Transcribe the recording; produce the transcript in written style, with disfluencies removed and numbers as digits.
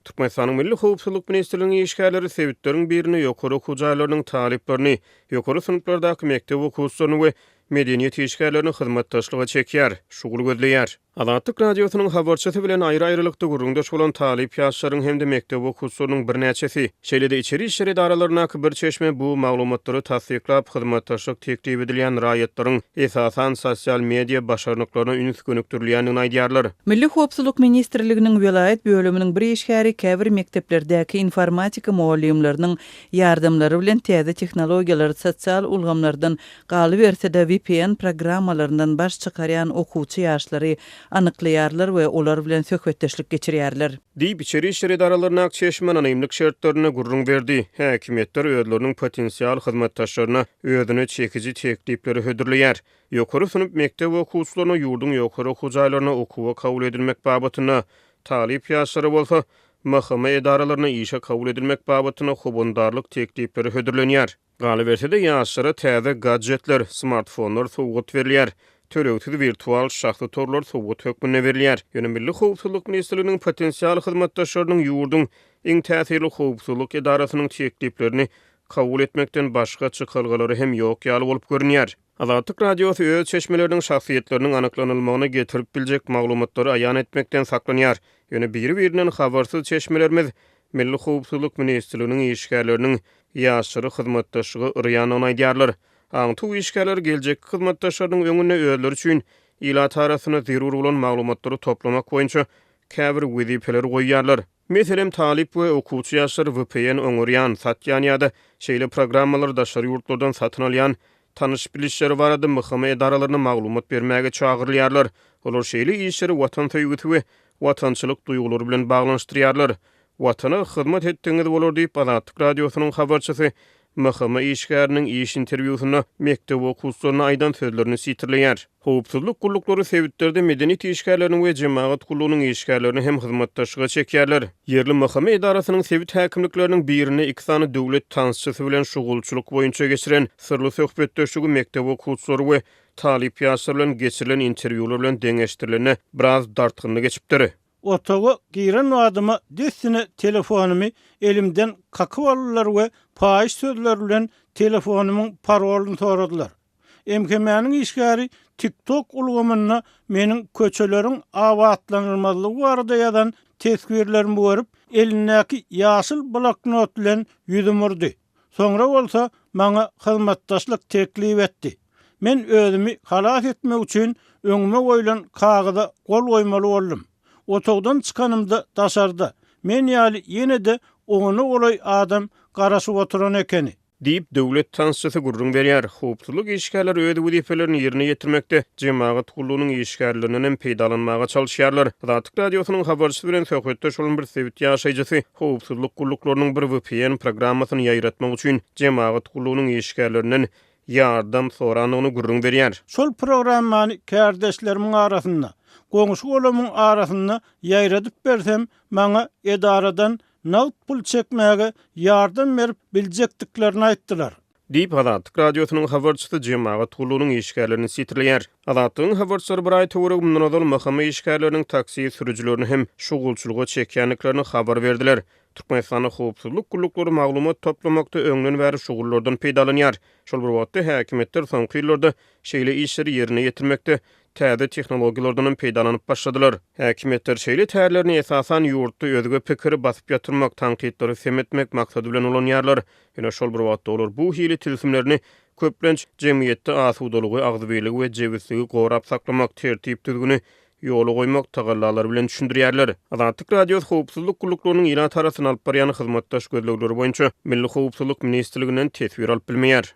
Türkmenistanyň Milli howpsuzlyk ministrliginiň işgärleri sebitleriň birinde ýokary okuw jaýlarynyň talyplaryny, ýokary synplardaky mekdep okuwçylaryny we medeniýet işgärlerini hyzmatdaşlyga çekýär, şugul gözleýär. Azatlyk Radiosynyň habarçysy bilen aýry-aýrylykda gürrüňdeş bolan talyp ýaşlaryň hem-de mekdep okuwçylarynyň birnäçesi, şeýle-de içeri işler edaralaryndaky bir çeşme bu maglumatlary tassyklap, hyzmatdaşlyk teklip edilýän raýatlaryň esasan sosial media başarnyklaryna üns gönükdirilýändigini aýdýarlar. Milli howpsuzlyk ministrliginiň welaýat bölüminiň bir işgäri käbir mekdeplerdäki informatika mugallymlarynyň ýardamlary bilen täze tehnologiýalar, sosial ulgamlardan, galyberse-de vpn programmalaryndan baş çykarýan okuwçy ýaşlary anyklaýarlar we olar bilen söhbetdeşlik geçirýärler. Diýip, içeri işler edaralaryndaky çeşme anonimlik şertlerinde gürrüň berdi. Häkimiýetler özleriniň potensial hyzmatdaşlaryna özüne çekiji teklipleri hödürleýär. Ýokary synp mekdep okuwçylaryna ýurduň ýokary okuw jaýlaryna okuwa kabul edilmek babatynda, talyp ýaşlara bolsa MHM edaralaryna işe kabul edilmek babatynda howandarlyk teklipleri hödürlenýär. Galyberse-de, ýaşlara täze gadjetler, smartfonlar sowgat berilýär. Tölegsiz wirtual şahsy torlar sowgat hökmünde berilýär. Ýöne Milli howpsuzlyk ministrliginiň potensial hyzmatdaşlarynyň ýurduň iň täsirli howpsuzlyk edarasynyň tekliplerini kabul etmekden başga çykalgalary hem ýok ýaly bolup görünýär. Azatlyk Radiosy öz çeşmeleriniň şahsyýetleriniň anyklanylmagyna getirip biljek maglumatlary aýan etmekden saklanýar. Ýöne biri-birinden habarsyz çeşmelerimiz Milli howpsuzlyk ministrliginiň işgärleriniň ýaşlary hyzmatdaşlyga yrýandygyny aýdýarlar. Aňtaw işgärleri geljekki hyzmatdaşlarynyň öňünde özleri üçin ilat arasynda zerur bolan maglumatlary toplamak boýunça käbir wezipeleri goýýarlar. Meselem, talyp we okuwçy ýaşlar vpn oňarýan, satýan ýa-da şeýle programmalary daşary ýurtlardan satyn alýan tanyş-bilişleri barada MHM edaralaryna maglumat bermäge çagyrylýarlar. Olar şeýle işleri watan söýgüsi we watançylyk duýgulary bilen baglanyşdyrýarlar. Watana hyzmat etdigiňiz bolar diýip, Azatlyk Radiosynyň habarçysy MHM işgäriniň iş interwýusynda mekdep okuwçylaryna aýdan sözlerini sitirleýär. Howpsuzlyk gulluklary sebitlerde medeniýet işgärlerini we jemagat gullugynyň işgärlerini hem hyzmatdaşlyga çekýärler. Ýerli MHM edarasynyň sebit häkimlikleriniň birinde iki sany döwlet tansçysy bilen şugulçylyk boýunça geçiren syrly söhbetdeşligi mekdep okuwçylary we talyp ýaşlar bilen geçirilen interwýular bilen deňeşdirilende biraz dartgynly geçipdir. Otaga giren badyma dessine telefonymy elimden kakyp aldylar we paýyş sözler bilen telefonymyň parolyny soradylar. MHM-niň işgäri TikTok ulgamynda meniň köçeleriň abatlanylmazlygy barada ýazan teswirlerimi görüp, elindäki ýaşyl bloknot bilen ýüzüme urdy. Soňra bolsa maňa hyzmatdaşlyk teklip etdi. Men özümi halas etmek üçin öňüme goýlan kagyza gol goýmaly boldum. Otagdan çykanymda daşarda men ýaly ýene-de ona golaý adam garaşyp oturan ekeni. Diýip, döwlet tansçysy gürrüň berýär. Howpsuzlyk işgärleri öz wezipelerini ýerine ýetirmekde jemagat gullugynyň işgärlerinden hem peýdalanmaga çalyşýarlar. Azatlyk Radiosynyň habarçysy bilen söhbetdeş bolan bir sebit ýaşaýjysy howpsuzlyk gulluklarynyň bir vpn programmasyny ýaýratmak üçin jemagat gullugynyň işgärlerinden ýardam sorandygyny gürrüň berýär. Şol programmany kärdeşlerimiň arasynda, goňşy-golamyň arasynda ýaýradyp bersem, maňa edaradan nagt pul çekmäge ýardam berip biljekdiklerini aýtdylar. Diýip, Azatlyk Radiosynyň habarçysy jemagat gullugynyň işgärlerini sitirleýär. Azatlygyň habarçylary bir aý töweregi mundan ozal MHM işgärleriniň taksi sürüjilerini hem şugulçylyga çekýändiklerini habar berdiler. Türkmenistanda howpsuzlyk gulluklary maglumat toplamakda öňden bäri şugullardan peýdalanýar. Şol bir wagtda, häkimiýetler soňky ýyllarda şeýle işleri ýerine ýetirmekde täze tehnologiýalardan hem peýdalanyp başladylar. Häkimiýetler şeýle tärlerini esasan ýurtda özge pikiri basyp ýatyrmak, tankytlary sem etmek maksady bilen ulanýarlar. Ýöne şol bir wagtda olar bu hili tilsimlerini köplenç jemgyýetde asudalygy, agzybirligi we jebisligi gorap saklamak, tertip-düzgüni ýola goýmak tagallalary bilen düşündirýärler. Azatlyk Radiosy howpsuzlyk gulluklarynyň ilat arasynda alyp barýan hyzmatdaş gözlegleri boýunça Milli howpsuzlyk ministrliginden teswir alyp bilmeýär.